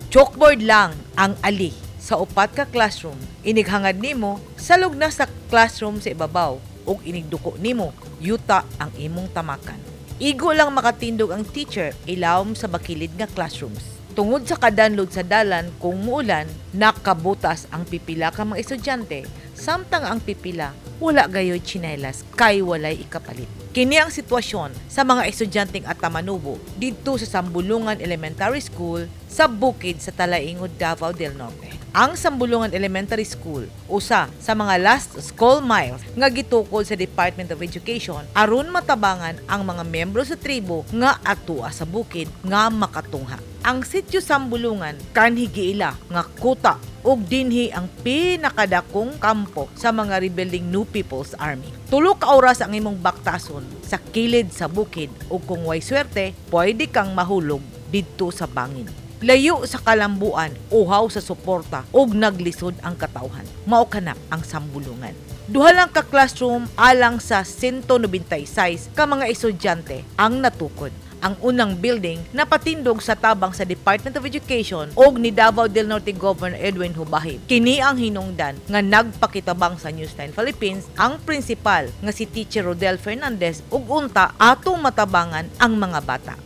Chalkboard lang ang ali sa upat ka classroom. Inighangad nimo salog na sa classroom sa ibabaw ug inigduko nimo yuta ang imong tamakan. Igo lang makatindog ang teacher ilawom sa bakilid nga classrooms. Tungod sa kadanlod sa dalan kung muulan, nakabutas ang pipila ka mga estudyante, samtang ang pipila wala gayoy tsinelas kay walay ikapalit. Kini ang sitwasyon sa mga estudyanteng Atamanubo didto sa Sambulungan Elementary School sa bukid sa Talaingod, Davao del Norte. Ang Sambulungan Elementary School usa sa mga last school miles nga gitukod sa Department of Education aron matabangan ang mga miyembro sa tribo nga atua sa bukid nga makatungha. Ang sitio Sambulungan kanhi giila nga kuta ug dinhi ang pinakadakong kampo sa mga rebelling New People's Army. 3 ka oras ang imong baktason sa kilid sa bukid ug kung way swerte, pwede kang mahulog didto sa bangin. Layo sa kalambuan, uhaw sa suporta ug naglisod ang katawhan. Mao kana ang Sambulungan. Duha lang ka classroom alang sa 196 ka mga estudyante ang natukod. Ang unang building napatindog sa tabang sa Department of Education og ni Davao del Norte Governor Edwin Hubahib. Kini ang hinungdan nga nagpakitabang sa News 9 Philippines ang principal nga si Teacher Rodel Fernandez ug unta atong matabangan ang mga bata.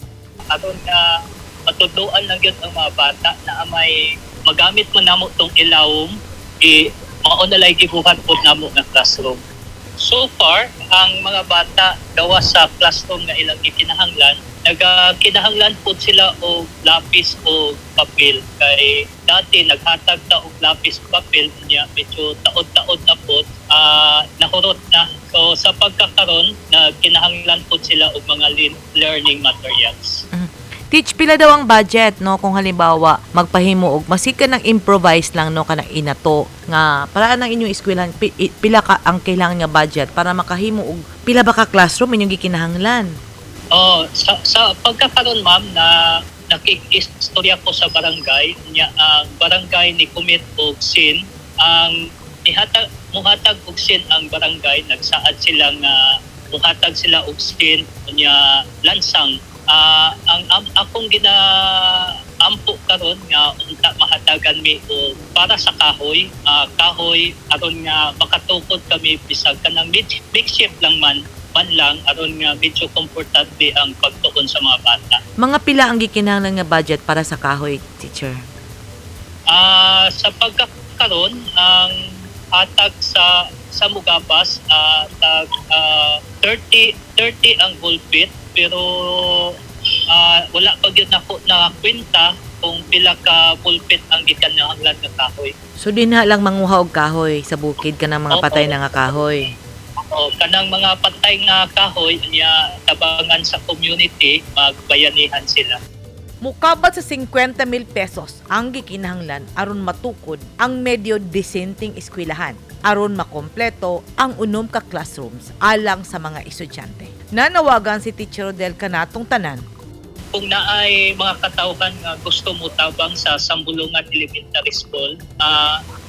Aron nga matudloan lang gyud ang mga bata na may magamit man namo tong ilawom i mao na lay gibuhat pod namo nga classroom. So far, ang mga bata gawas sa classroom nga ilang gikinahanglan, nagakinahanglan pod sila og lapis o papel kay dati naghatag ta og lapis o papel niya medyo taod-taod na pod, nahurot na. So sa pagkakaron, nagkinahanglan pod sila og mga learning materials. Teach, pila daw ang budget, no, kung halimbawa magpahimo og masika ng improvise lang, no, kanang inato nga paraan ng inyong eskwelahan, pila ka ang kailangan nga budget para makahimo og pila ba ka classroom inyong gikinahanglan? Oh, sa pagkakaron, ma'am, na nakikistorya ko sa barangay niya, ang barangay ni commit og sin, ang nihatag muhatag og sin ang barangay, nagsaad sila nga muhatag sila og sin niya lansang. Ang akong ginaampo karon nga unta mahatagan mi og para sa kahoy, kahoy aron nga makatukod kami bisag kanang makeshift lang man man lang aron nga medyo komportable ang pagtuon sa mga bata. Mga pila ang gikinahanglan nga budget para sa kahoy, teacher? Sa pagkakaron, ang hatag sa Mugabas, tag 30 30 ang pulpit, pero wala pa gyud nako na kwenta kung pila ka pulpit ang gikinahanglan nga kahoy. So dinha lang manguha og kahoy sa bukid kanang mga Oo. Patay na nga kahoy? O kanang mga patay nga kahoy niya, tabangan sa community, magbayanihan sila. Mukabat sa 50 mil pesos ang gikinahanglan aron matukod ang medyo disenteng eskwelahan aron makompleto ang 6 ka classrooms alang sa mga estudyante. Nanawagan si Teacher Rodel kanatong tanan. Kung naay mga katawhan nga gusto mo tabang sa Sambulungan Elementary School,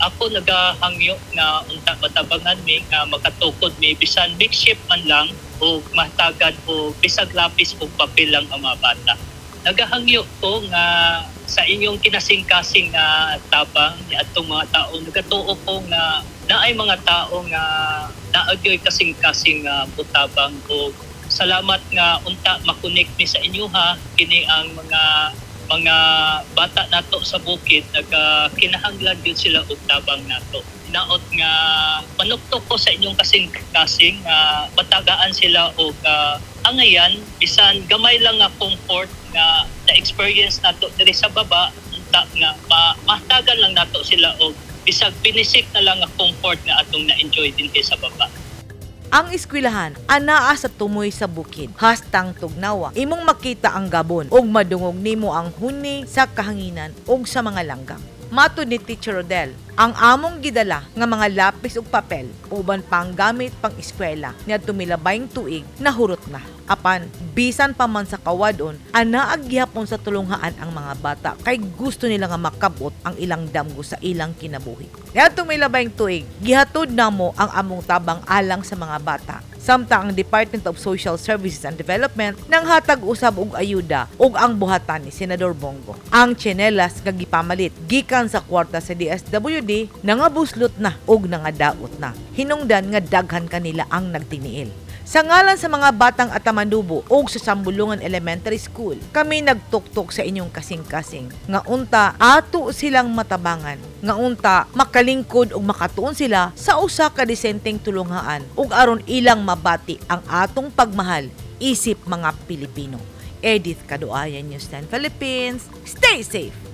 ako nagahangyo nga unta matabangan mi nga makatukod mi bisan makeshift man lang o mahatagan o bisag lapis o papel lang ang mga bata. Nagahangyo ko nga sa inyong kinasingkasing nga tabang ni atong mga tao, nagatuo ko nga naay mga tao nga naagyoy kasing-kasing nga mutabang o salamat nga unta makunik mi sa inyo ha. Kini ang mga bata nato sa bukid, naga kinahanglan gyud sila og tabang nato. Hinaot nga panuktok ko sa inyong kasing-kasing nga matagaan sila og angayan bisan gamay lang nga comfort nga na-experience nato diri sa baba, unta nga mahatagan lang nato sila og bisag pinisik na lang nga comfort nga atong na-enjoy dinhi sa baba. Ang eskwelahan anaa sa tumoy sa bukid. Hastang tugnawa, imong makita ang gabon ug madungog nimo ang huni sa kahanginan ug sa mga langgam. Matod ni Teacher Rodel, ang among gidala nga mga lapis ug papel uban pang gamit pang eskwela niadto milabayng tuig nahurot na. Apan bisan pa man sa kawadon, anaa gihapon sa tulunghaan ang mga bata kay gusto nila nga makabot ang ilang damgo sa ilang kinabuhi. Niadtong milabayng tuig, gihatod namo ang among tabang alang sa mga bata. Samtang ang Department of Social Services and Development nanghatag usab og ayuda ug ang buhatan ni Senador Bong Go. Ang tsinelas nga gipamalit gikan sa kwarta sa DSWD nangabuslot na ug nangadaot na. Hinungdan nga daghan kanila ang nagtiniil. Sa ngalan sa mga batang Atamanubo ug sa Sambulungan Elementary School, kami nagtuktok sa inyong kasing-kasing. Nga unta ato silang matabangan. Nga unta makalingkod ug makatuon sila sa usa ka disenteng tulunghaan ug aron ilang mabati ang atong pagmahal isip mga Pilipino. Edith Kaduayan, News 10 Philippines. Stay safe.